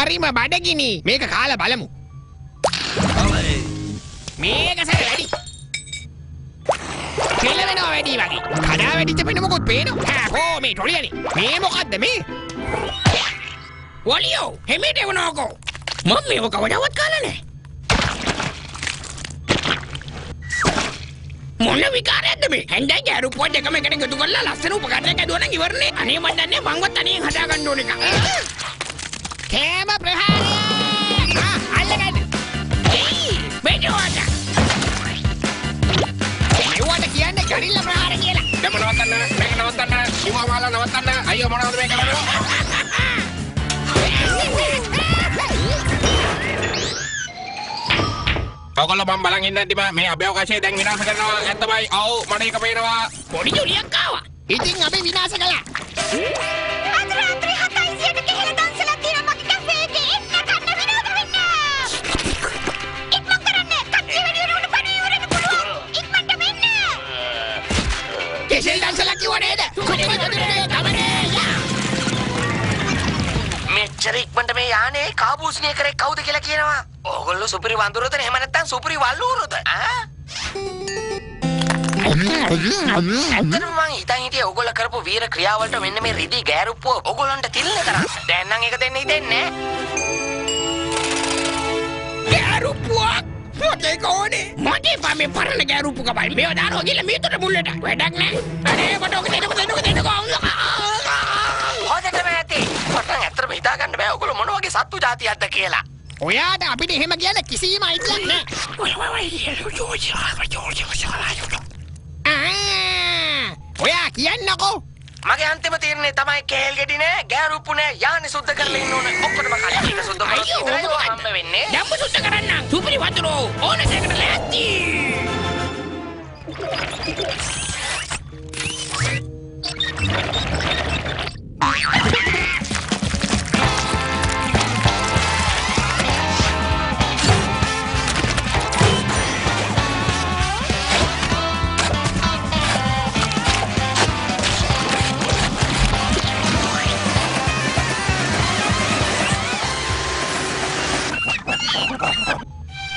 හරිම බඩගිනි. මේක කාලා බලමු. මේක සැර වැඩි. කෙලවෙනවා වැඩි වගේ. කඩා වැටිච්ච පෙනුමකුත් පේනවා. හා හෝ මේ ටොලියනේ. මේ මොකද්ද මේ? වලියෝ හිමීට එවනෝකෝ. මම මේව කවදාවත් කාලා නෑ. මොන විකාරයක්ද මේ? හැන්දයි ගෑරුප්පුව දෙකම එකට එකතු කරලා ලස්සන උපකරණයක් හැදුවා නම් ඉවරනේ. අනේ මන් දන්නේ මංවත් තනියෙන් හදා ගන්න ඕන එක. කෑම ප්‍රහාරය! ආ අල්ලගන්න. ඒයි බෙදුවට. මෙව්වට කියන්නේ ගරිල්ලා ප්‍රහාර කියලා. දැන් නවත්තන්න, මේක නවත්තන්න, ඉවමාලා නවත්තන්න. අයියෝ මොනවද මේ කරන්නේ? ඔයගොල්ලෝ මම බලන් ඉන්න ඇද්දිම මේ අභ්‍යවකාශය දැන් විනාශ කරනවා. ඇත්තමයි. ඔව් මට ඒක පේනවා. පොඩි ජුලියක් ආවා. ඉතින් අපි විනාශ කළා. අද රාත්‍රී 7:00ට කෙහෙල දන්සලක් තියෙනවා මගේ කැෆේ එකේ. එන්න කන්න විනෝද වෙන්න. ඉක්මන් කරන්න. කට්ටිය වැඩි වෙනකොට පණුව ඉවරෙන්න පුළුවන්. ඉක්මනට මෙන්න. කෙසෙල් දන්සලක් කිව්වා නේද? ගමනේ යා. මෙච්චර ඉක්මනට මේ යානේ කාබූස්නිය කරේ කවුද කියලා කියනවා. ඕගොල්ලෝ සුපිරි වඳුරද එහෙම නැත්නම් සුපිරි වල්ලූරුද? ආ? ඇත්තටම මං හිතන් හිටියේ ඕගොල්ලෝ කරපු වීර ක්‍රියාවලට මෙන්න මේ රිදි ගෑරුප්පුව ඕගොල්ලන්ට තිල්න කරන්න. දැන් නම් ඒක දෙන්න හිතෙන්නේ නෑ. ගෑරුප්පුවක් මට ඒක ඕනේ. මට එපා මේ පරණ ගෑරුප්පු කබල්. මේවා දානවා කියලා මීතොට මුල්ලට. වැඩක් නෑ. අනේ මට ඔක දෙන්නකෝ දෙන්නකෝ දෙන්නකෝ. හොඳටම ඇති. මට නම් ඇත්තටම හිතා ගන්න බෑ ඕගොල්ලෝ මොන වගේ සත්තු ජාතියක්ද කියලා. ඔයාට අපිට එහෙම කියන්න කිසිම අයිතියක් නෑ. ඔයා කියන්නකෝ. මගේ අන්තිම තීරණය තමයි කේල් ගෙඩි නෑ, ගෑරුප්පු නෑ, යානේ සුද්ධ කරලා ඉන්න ඕන. ඔක්කොටම කලින් ටික සුද්ධ කරලා ඉතරයි ඔය හම්බ වෙන්නේ. දැම්ම සුද්ධ කරන්නම්. සුපිරි වතුරෝ ඕන දෙයකට ලෑස්ති.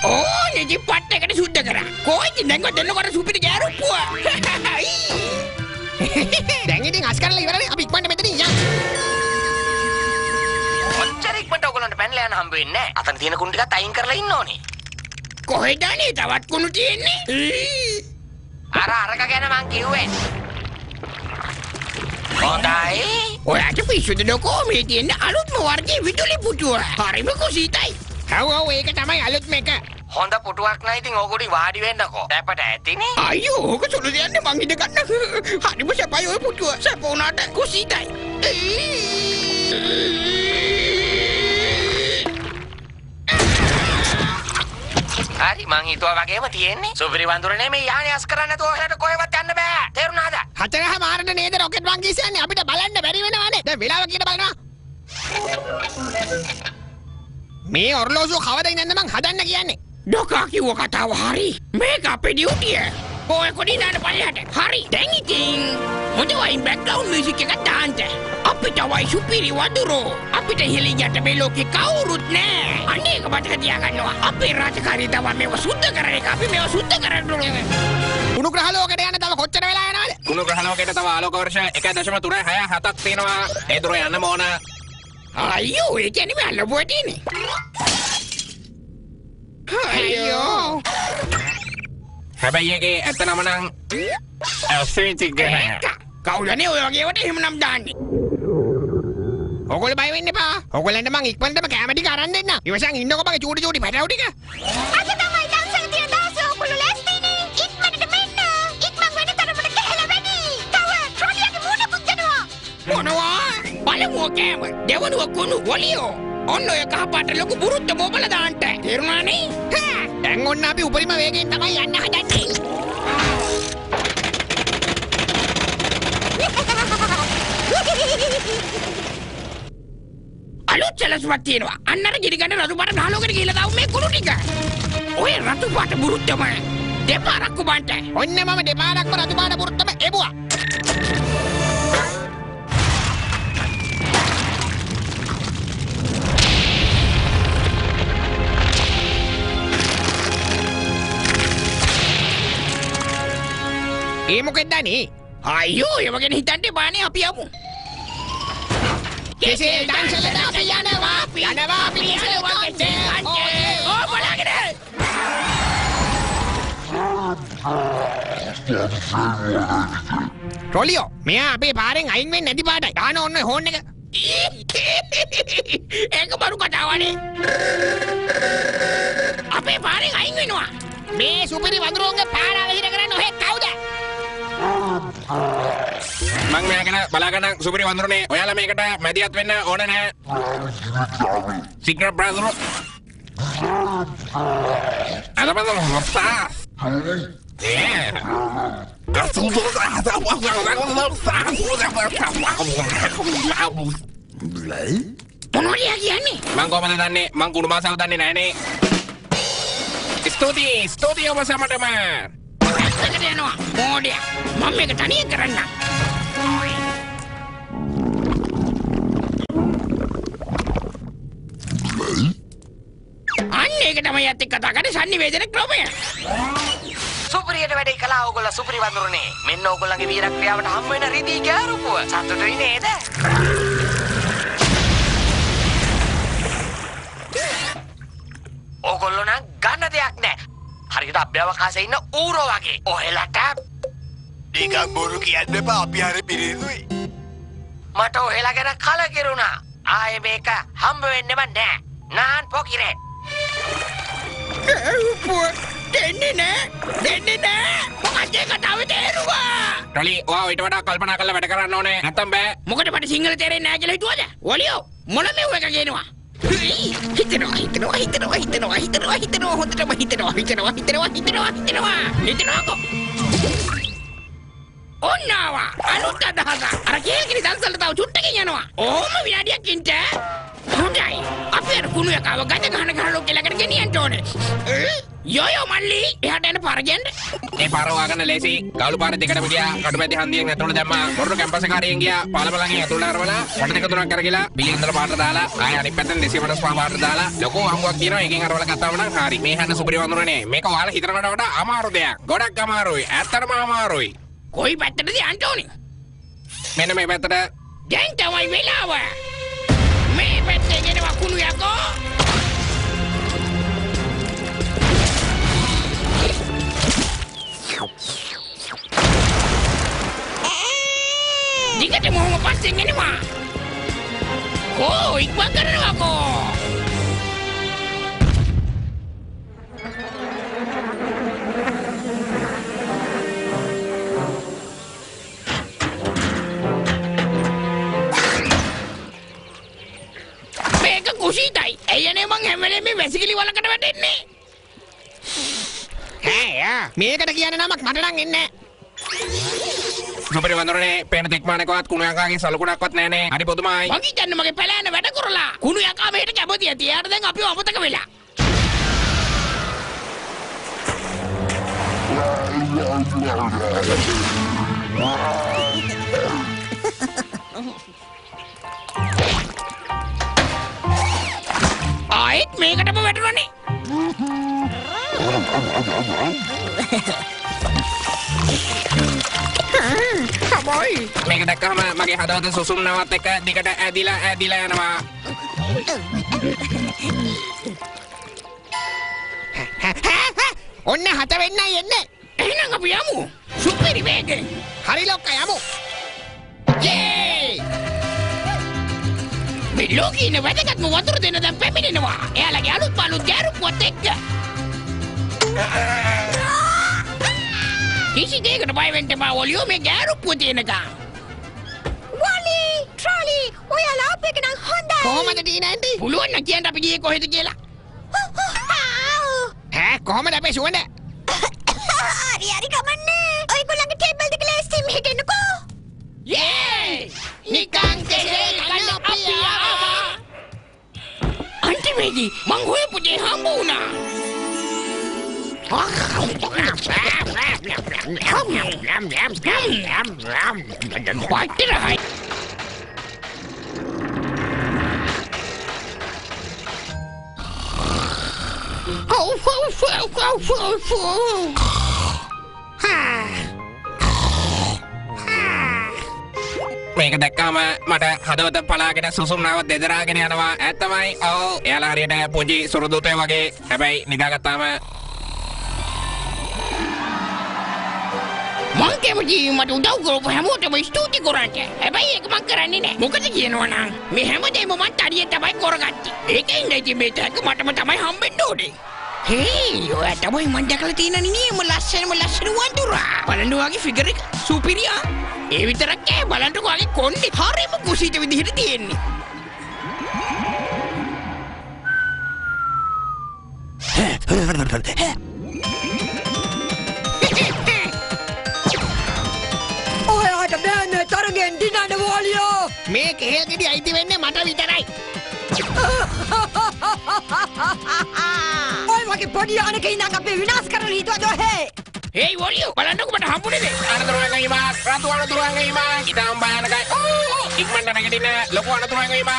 ඕනේ පට්ට එකට සුද්ධ කරා. කොයිද දැන් ඔය දෙන්නකොට සුපිරි ගෑරුප්පුව. දැන් ඉතින් අස් කරලා ඉවරනේ. අපි ඉක්මනට මෙතනින් යන්. ඔච්චර ඉක්මනට ඔයගොල්ලන්ට පැනලා යන්න හම්බ වෙන්නේ නෑ. අතන තියෙන කුණු ටිකත් අයින් කරලා ඉන්න ඕනේ. කොහෙද අනේ තවත් කුණු තියෙන්නේ? අර අරක ගැන මං කිව්වේ. හොඳයි. ඔයාට පිස්සුද ඩොකෝ? මේ තියෙන අලුත්ම වර්ගයේ විදුලි පුටුව. හරිම කුසීතයි. ඔව් ඔව් ඒක තමයි අලුත්ම එක. හොඳ පුටුවක් නෑ ඉතින් ඕක උඩින් වාඩි වෙන්නකෝ. දැපට ඇතිනේ. අයියෝ ඕක සුළු දෙයක් නේ මං ඉඳ ගන්න. හරිම සැපයි ඔය පුටුව. සැප වුණාට කුසීතයි. හරි මං හිතුවා වගේම තියෙන්නේ. සුපිරි වඳුරනේ මේ යානේ අස් කරන්න නැතුව ඔයාලට කොහෙවත් යන්න බෑ. තේරුණාද? 4:00 නේද රොකට් මං කියන්නේ අපිට බලන්න බැරි වෙනවානේ. දැන් වෙලාව කීයද බලනවා. මේ ඔර්ලෝසුව කවද ඉඳන්ද මං හදන්න කියන්නේ? ඩොකා කිව්ව කතාව හරි. මේක අපේ ඩියුටිය. ඔය කොඩි දාන්න පල්ලෙහාට. හරි. දැන් ඉතින් හොඳ වයින් බෑග්ග්‍රවුන්ඩ් මියුසික් එකක් දාන්න. අපිට වයි සුපිරි වඳුරෝ. අපිට ඉහළින් යට මේ ලෝකේ කවුරුත් නෑ. අන්න ඒක මතක තියාගන්නවා. අපේ රාජකාරිය තමයි මේව සුද්ධ කරන එක. අපි මේව සුද්ධ කරන්න ඕනේ. කුණු ග්‍රහ ලෝකෙට යන්න තව කොච්චර වෙලා යනවද? කුණු ග්‍රහ ලෝකෙට තව ආලෝක වර්ෂ 1.367ක් තියෙනවා. ඒ දුර යන්නම ඕන. අයියෝ ඒ කියන්නේ මේ අල්ලපු හැටිනේ. අයියෝ. හැබැයි ඒකේ ඇත්ත නම නම් ඇස්විචි ග්‍රහය. කවුදනේ ඔය වගේ ඒවට එහෙම නම් දාන්නේ? ඔයගොල්ලෝ බය වෙන්න එපා. ඔයගොල්ලන්ට මං ඉක්මනටම කැම ටික අරන් දෙන්නම්. ඉවසන් ඉන්නකෝ මගේ චූටි චූටි පැටවු ටික. අද තමයි දන්සල තියෙන දවස. ඔයගොල්ලෝ ලෑස්තිනේ. ඉක්මනට මෙන්න. ඉක්මන් වෙන තරමට කෙහෙල වැඩි. තව ට්‍රොලියගේ මූණකුත් යනවා. මොනවා? පළමුව කෑම, දෙවනුව කුණු වලියෝ. ඔන්න ඔය කහ පාට ලොකු බුරුත්ත බෝබල දාන්න. තේරුණා නේ? දැන් ඔන්න අපි උපරිම වේගයෙන් තමයි යන්න හදන්නේ. අලුත් සැලසුමක් තියෙනවා. අන්න අර ගිනි ගන්න රතු පාට ගහලෝකට ගිහලා දාමු මේ කුණු ටික. ඔය රතු පාට බුරුත්තම දෙපාරක් කුබන්ට. ඔන්න මම දෙපාරක්ම රතු පාට බුරුත්තම එබුවා. ඒ මොකෙන්ද අනේ? අයියෝ ඒව ගැන හිතන්න එපානේ අපි යමු. කෙසෙල් දන්සලට අපි යනවා යනවා අපි කෙසෙල් කන්න. ඕ බලාගෙන. ට්‍රොලියෝ මෙයා අපේ පාරෙන් අයින් වෙන්නේ නැති පාටයි. ගාන ඔන්න හෝන් එක. ඒක බරු කතාවනේ. අපේ පාරෙන් අයින් වෙනවා. මේ සුපිරි වඳුරුන්ගේ පාර අවහිර කරන්න ඔහෙ කවුද? මං මෙයා ගැන බලා ගන්න සුපිරි වඳුරුනේ. ඔයාලා මේකට මැදිහත් වෙන්න ඕන නෑ. Signal brother. මොනවද කියන්නේ? මං කොහමද දන්නේ? මං කුණු භාෂාව දන්නේ නෑනේ. ස්තුතියි ස්තුතියි ඔබ සැමටම. එකට යනවා. මෝඩයා. මම මේක තනියෙන් කරන්න. අන්න ඒක තමයි යත් එක්ක කතා කරන්නේ සන්නිවේදන ක්‍රමය. සුපිරියට වැඩේ කළා ඕගොල්ලෝ සුපිරි වඳුරනේ. මෙන්න ඕගොල්ලන්ගේ වීර ක්‍රියාවට හම් වෙන රිදී ගෑරුපුව. සතුටුයි නේද? ඕගොල්ලෝ නම් ගන්න දෙයක් නෑ. හරියට අභ්‍යවකාශයේ ඉන්න ඌරෝ වගේ. ඔහෙලට නිකන් බොරු කියන්න එපා. අපි හරි පිරිසිදුයි. මට ඔහෙලා ගැන කලකිරුණා. ආයේ මේක හම්බ වෙන්නෙම නෑ. නාන් පොකිරේ. ගෑරුපුව දෙන්නේ නෑ. දෙන්නේ නෑ. මොකක්ද ඒ කතාවේ තේරුම? ට්‍රොලි ඔයා ඊට වඩා කල්පනා කරලා වැඩ කරන්න ඕනේ. නැත්තම් බෑ. මොකද මට සිංහල තේරෙන්නේ නෑ කියලා හිතුවද? ඔලියෝ මොන මෙව් එක කියනවා? හිතෙනවා හිතෙනවා හිතෙනවා හිතෙනවා හිතෙනවා හිතෙනවා හොඳටම හිතෙනවා හිතෙනවා හිතෙනවා හිතෙනවා හිතෙනවා හිතෙනවාකෝ. ඔන්න ආවා අලුත් අදහසක්. අර කේල් කිරි දන්සලට තව චුට්ටකින් යනවා. ඕම විනාඩියක් ඉන්න. හොඳයි. අපි අර කුණු යකාව ගජ ගහන ගහන ලෝකෙ ළඟට ගෙනියන්න ඕනේ. යෝ යෝ මල්ලි එහාට යන පාර කියන්න. මේ පාර හොයාගන්න ලේසි. ගාලු පාර දෙකටම ගියා. කටුමැදි හන්දියෙන් ඇතුළට දැම්මා. මොරටු කැම්පස් එක හරියෙන් ගියා. පාලම ළඟින් ඇතුළට හරවලා වට දෙක තුනක් කරගිලා බිලින්දර පාරට දාලා ආයෙ අනිත් පැත්තෙන් 255 පාරට දාලා ලොකු හංගුවක් තියෙනවා. ඒකෙන් හරවලා ගත්තාම නම් හරි. මේ හැන්න සුපිරි වඳුරනේ. මේක ඔයාලා හිතනවට වඩා අමාරු දෙයක්. ගොඩක් අමාරුයි. ඇත්තටම අමාරුයි. කොයි පැත්තටද යන්න ඕනේ? මෙන්න මේ පැත්තට. දැන් තමයි වෙලාව. මේ පැත්තේ ගෙනවා කුණු යකෝ. දිගටම ඔහොම පස්සෙන් එනවා. කෝ ඉක්මන් කරනවා කෝ. මේක කුසීතයි. ඇයි අනේ මං හැම වෙලේම මේ වැසිකිලි වලකට වැටෙන්නේ? ඈ මේකට කියන නමක් මට නම් එන්නේ නෑ. සුපිරි වඳුරනේ පේන තෙක්මානකවත් කුණු යකාගේ සලකුණක්වත් නෑනේ. හරි පොදුමයි. මං හිතන්නේ මගේ පැලෑන වැඩ කරලා කුණු යකා මෙහෙට කැමති ඇති. එයාට දැන් අපිව අමතක වෙලා. ආයෙත් මේකටම වැටුණානේ. හබයි මේක දැක්කම මගේ හදවත සුසුම්නාවත් එක්ක දිගට ඇදිලා ඇදිලා යනවා. ඔන්න හත වෙන්නයි එන්නේ. එහෙනම් අපි යමු. සුපිරි වේගෙන්. හරි ලොක්කා යමු. යේ! මේ ලෝකේ ඉන්න වැදගත්ම වතුර දෙන්න දැන් පැමිණෙනවා. එයාලගේ අලුත් අලුත් ගෑරුප්පුවත් එක්ක. කිසි දෙයකට බය වෙන්න එපා ඔලියෝ මේ ගෑරුප්පුව තියෙනකන්. වොලි, ට්‍රොලි, ඔයාලා ආපු එක නම් හොඳයි. කොහොමද ටීනා ඇන්ටි? පුළුවන් නම් කියන්න අපි ගියේ කොහෙද කියලා. ඈ කොහොමද අපේ සුවඳ? හරි හරි කමන්නේ. ඔයගොල්ලන්ගේ ටේබල් දෙක ලෑස්ති මෙහෙට එන්නකෝ. යේ! නිකන් කෙසෙල් කන්න අපි ආවා. අන්තිමේදී මං හොයපු දේ හම්බ වුණා. පට්ටරයි. ඔව් ඔව් ඔව් ඔව් ඔව්. මේක දැක්කාම මට හදවත පලාගෙන සුසුම්නාව දෙදරාගෙන යනවා. ඇත්තමයි. ඔව්, එයාලා හරියට පුංචි සුරදූතයෝ වගේ. හැබැයි නිදාගත්තාම මං කැමති මට උදව් කරපු හැමෝටම ස්තුති කරන්න. හැබැයි ඒක මං කරන්නේ නෑ. මොකද කියනවා නම් මේ හැමදේම මං තනියෙන් තමයි කරගත්තේ. ඒකෙන් ඉතින් මේ තෑග්ග මටම තමයි හම්බෙන්න ඕනේ. හේ, ඔයා තමයි මං දැකලා තියෙන නියම ලස්සනම ලස්සන වඳුරා. බලන්න ඔයාගේ ෆිගර් එක සුපිරියා. ඒ විතරක් නෑ, බලන්නකෝ ඔයාගේ කොණ්ඩේ හරිම කුසීත විදිහට තියෙන්නේ. ඔයාට බෑනේ තරගෙන් දිනන්න වෝලියෝ. මේ කෙහෙල් ගෙඩි අයිති වෙන්නේ මට විතරයි. ඔය වගේ පොඩි ආනක ඉඳන් අපේ විනාශ කරන්න හිතුවද ඔහේ? හේයි වෝලියෝ, බලන්නකෝ මට හම්බුනේ දේ. අනතුරු ඇඟවීමක්, රතු අනතුරු ඇඟවීමක්. ඉතාම භයානකයි. ඕ, ඉක්මනට නැගිටින්න. ලොකු අනතුරු ඇඟවීමක්.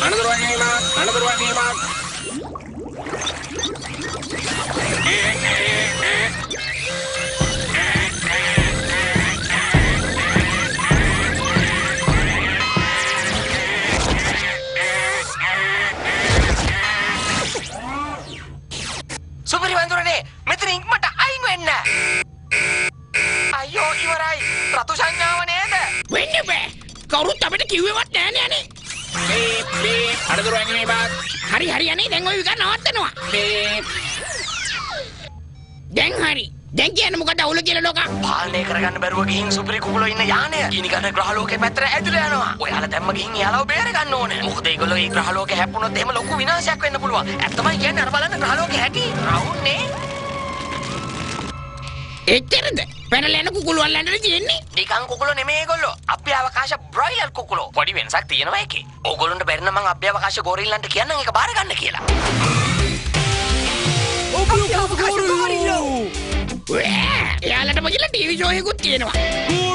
අනතුරු ඇඟවීමක්, අනතුරු ඇඟවීමක්. සුපිරි වඳුරනේ, මෙතන ඉක්මනට අයින් වෙන්න. අයියෝ ඉවරයි. රතු සංඥාව නේද? වෙන්න බෑ. කවුරුත් අපිට කිව්වෙවත් නෑනේ අනේ. බීප් බීප්, අනතුරු ඇඟවීමක්. හරි හරි අනේ, දැන් ඔය විකාර නවත්තනවා. බීප්. දැන් හරි. දැන් කියන්න මොකද අවුල කියලා ලෝකා? පාලනය කරගන්න බැරුව ගිහින් සුපිරි කුකුලෝ ඉන්න යානය ගිනි ගන්න ග්‍රහ ලෝකේ පැත්තට ඇදලා යනවා. ඔයාලා දැම්ම ගිහින් එයාලව බේර ගන්න ඕනේ. මොකද ඒගොල්ලෝ ඒ ග්‍රහ ලෝකේ හැප්පුණොත් එහෙම ලොකු විනාශයක් වෙන්න පුළුවන්. ඇත්තමයි කියන්නේ, අර බලන්න ග්‍රහ ලෝකේ හැටි. රවුන් නේ. එච්චරද? පැනලා යන කුකුලෝ අල්ලන්නද තියෙන්නේ? නිකන් කුකුලෝ නෙමෙයි ඒගොල්ලෝ. අභ්‍යවකාශ බ්‍රොයිලර් කුකුලෝ. පොඩි වෙනසක් තියෙනවා ඒකේ. ඕගොල්ලන්ට බැරි නම් මං අභ්‍යවකාශ ගොරිල්ලන්ට කියන්නම් ඒක බාර ගන්න කියලා. අභ්‍යවකාශ ගොරිල්ලෝ. එයාලටම කියලා ටීවී ෂෝ එකකුත් තියෙනවා.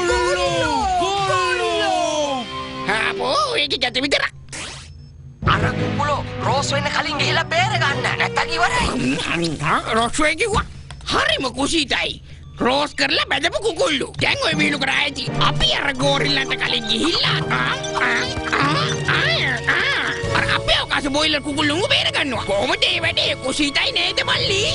ගොරිල්ලෝ ගොරිල්ලෝ. හාපෝ, ඒකේ ගැට විතරක්. අර කුකුලෝ රෝස් වෙන්න කලින් ගිහිල්ලා බේර ගන්න. නැත්තම් ඉවරයි. රෝස් වෙයි කිව්වා. හරිම කුසීතයි. රෝස් කරලා බැදපු කුකුල්ලු. දැන් ඔය වීලු කරා ඇති. අපි අර ගෝරිල්ලන්ට කලින් ගිහිල්ලා ආ ආ ආ ආ අර අපේ අවකාශ බොයිලර් කුකුල්ලුන්ව බේර ගන්නවා. කොහොමද ඒ වැඩේ? කුසීතයි නේද මල්ලි?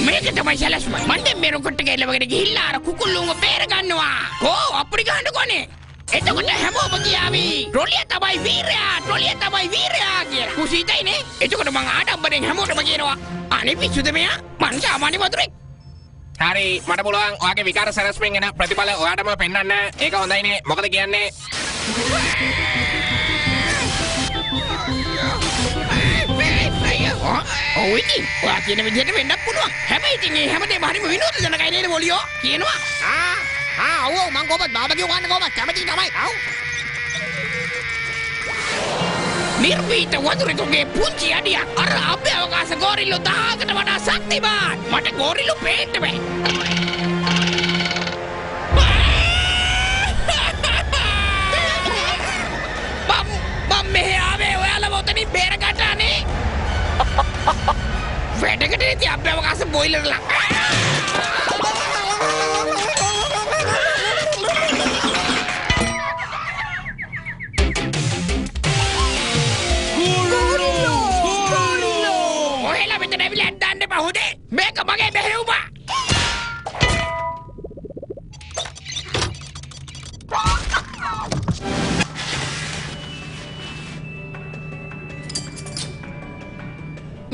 මේක තමයි සැලැස්ම. මං දැන් මේ රොකට් එක එලවගෙන ගිහිල්ලා අර කුකුල්ලුන්ව බේර ගන්නවා. කෝ අප්‍රි ගහන්නකෝ නේ. එතකොට හැමෝම කියාවි ට්‍රොලිය තමයි වීරයා, ට්‍රොලිය තමයි වීරයා කියලා. කුසීතයි නේ. එතකොට මං ආඩම්බරෙන් හැමෝටම කියනවා, අනේ පිස්සුද මෙයා? මං සාමාන්‍ය වතුරෙක්. හරි, මට පුළුවන් ඔයාගේ විකාර සැලැස්මෙන් එන ප්‍රතිඵල ඔයාටම පෙන්වන්න. ඒක හොඳයිනේ. මොකද කියන්නේ? ඔව් ඉතින් ඔයා කියන විදිහට වෙන්නත් පුළුවන්. හැබැයි ඉතින් මේ හැමදේම හරිම විනෝදජනකයි නේද මොලියෝ? කියනවා. ආ ආ ඔව් ඔව්, මං කොහොමද බාබකියු කන්න කොහොමද කැමති තමයි. ඔව්. නිර්භීත වතුරෙකුගේ පුංචි අඩියක් අර අභ්‍යවකාශ ගෝරිල්ලෝ 1000කට වඩා ශක්තිමාන්. මට ගෝරිල්ලෝ පේන්න බෑ. මම මෙහෙ ආවේ ඔයාලව ඔතනින් බේර ගන්න අනේ. වැඩකට නැති අභ්‍යවකාශ බොයිලර්ලා. ඔහෙලා මෙතන ඇවිල්ලා ඇද්දන්න එපා හොඳේ. මේක මගේ මෙහෙයුම.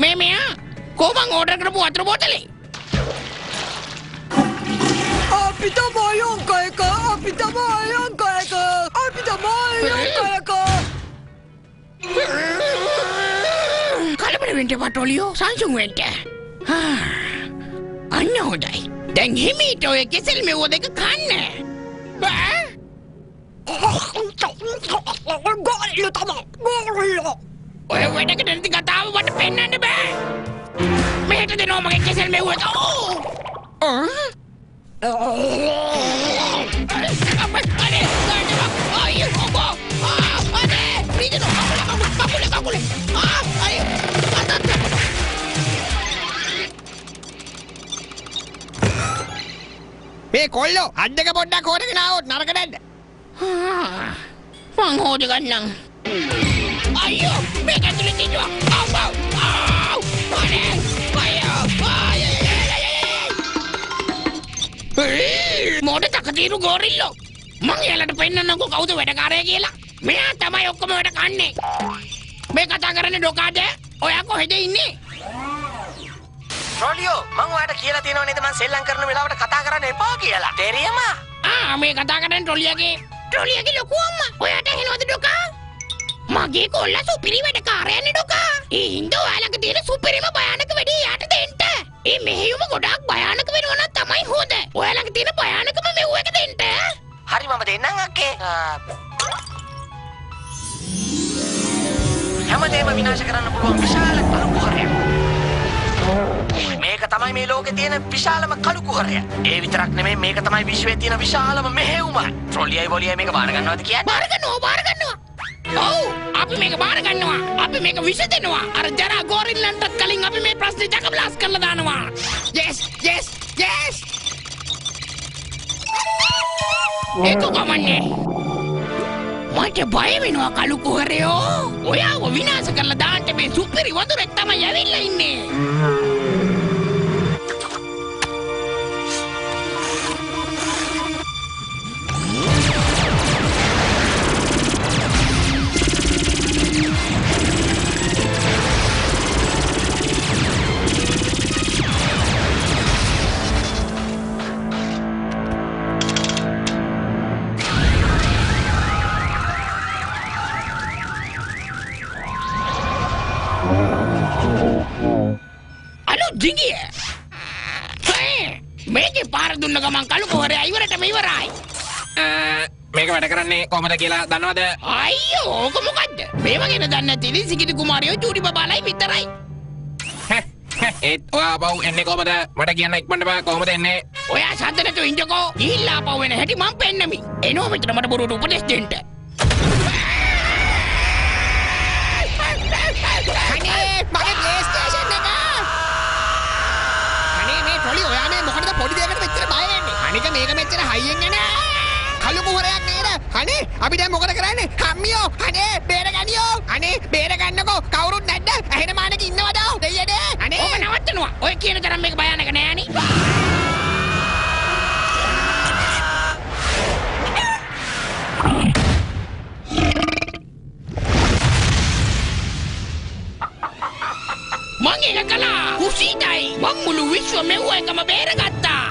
මේ මෙයා කොහොමද ඕඩර් කරපු වතුර බෝතලේ? අපි තමයි අංක එක, අපි තමයි අංක එක, අපි තමයි අංක එක. කලබල වෙන්න එපා ටොලියෝ, සංසුන් වෙන්න. අන්න හොඳයි. දැන් හිමීට ඔය කෙසෙල් මෙව්ව දෙක කන්න. බෑ. ගෝරිල්ලෝ තමයි, ගෝරිල්ලෝ. ඔය වැඩකට නැති කතාව මට පෙන්වන්න බෑ. මෙහෙට දෙනවා මගේ කෙසෙල් මෙව්ව. ඔව්. මේ කොල්ලෝ අත් දෙක පොඩ්ඩක් හොදගෙන ආවොත් නරක නැද්ද? මං හොද ගන්නම්. අයියෝ මේක ඇතුලේ තියෙනවා. ආව් ආව් ආව්. අනේ අයියෝ අය. මොඩ තකතිරු ගොරිල්ලෝ. මං එයාලට පෙන්නන්නකෝ කවුද වැඩකාරයා කියලා. මෙයා තමයි ඔක්කොම වැඩ කන්නේ. මේ කතා කරන්නේ ඩොකාද? ඔයා කොහෙද ඉන්නේ? ට්‍රොලියෝ මං ඔයාට කියලා තියෙනව නේද මං සෙල්ලම් කරන වෙලාවට කතා කරන්න එපා කියලා. තේරියම? ආ මේ කතා කරන්නේ ට්‍රොලියගේ ලොකු අම්මා. ඔයාට ඇහෙනවද ඩොකා? මගේ කොල්ලා සුපිරි වැඩකාරයනේ ඩොකා. ඒ හින්දා ඔයාලඟ තියෙන සුපිරිම භයානක වැඩේ යාට දෙන්න. ඒ මෙහෙයුම ගොඩාක් භයානක වෙනවා නම් තමයි හොඳ. ඔයාලඟ තියෙන භයානකම මෙව් එක දෙන්න. හරි මම දෙන්නම් අක්කේ. හැමදේම විනාශ කරන්න පුළුවන් විශාල කළු කුහරයක්. මේක තමයි මේ ලෝකේ තියෙන විශාලම කළු කුහරය. ඒ විතරක් නෙමෙයි මේක තමයි විශ්වයේ තියෙන විශාලම මෙහෙයුම. ට්‍රොලියයි වොලියයි මේක බාර ගන්නවද කියන්නේ? බාර ගන්නවා බාර ගන්නවා. ඔව් අපි මේක බාර ගන්නවා. අපි මේක විසඳනවා. අර ජරා ගොරිල්ලන්ටත් කලින් අපි මේ ප්‍රශ්නේ ජකබ්ලාස් කරලා දානවා. Yes yes yes. ඒක කමන්නේ. මට බය වෙනවා කළු කුහරයෝ. ඔයාව විනාශ කරලා දාන්න මේ සුපිරි වඳුරෙක් තමයි ඇවිල්ලා ඉන්නේ. ජිගිය. මේකේ පාර දුන්න ගමන් කළු කුහරයා ඉවරටම ඉවරයි. මේක වැඩ කරන්නේ කොහමද කියලා දන්නවද? අයියෝ ඕක මොකද්ද? මේව ගැන දන්නේ නැති ඉතින් සිකිටි කුමාරයෝ චූටි බබාලයි විතරයි. ඒත් ඔයා ආපහු එන්නේ කොහමද? මට කියන්න ඉක්මනට බා කොහමද එන්නේ? ඔයා සද්ද නැතුව ඉන්නකෝ. ගිහිල්ලා ආපහු එන හැටි මං පෙන්නමි. එනවා මෙතන මට බොරුවට උපදෙස් දෙන්න. අනේ මගේ ප්ලේස්ටේෂන් එක. අනේ මේ ට්‍රොලි ඔයා මේ මොකටද පොඩි දෙයකට මෙච්චර බය වෙන්නේ? අනික මේක මෙච්චර හයියෙන් යන කළු කුහරයක් නේද? අනේ අපි දැන් මොකද කරන්නේ? අම්මියෝ අනේ බේරගනියෝ. අනේ බේරගන්නකෝ. කවුරුත් නැද්ද? ඇහෙන මානක ඉන්නවද? දෙයියනේ. අනේ ඔබ නවත්තනවා. ඔය කියන තරම් මේක භයානක නෑනේ. මං ඒක කළා. කුසීතයි. මං මුළු විශ්ව මෙව්ව එකම බේරගත්තා.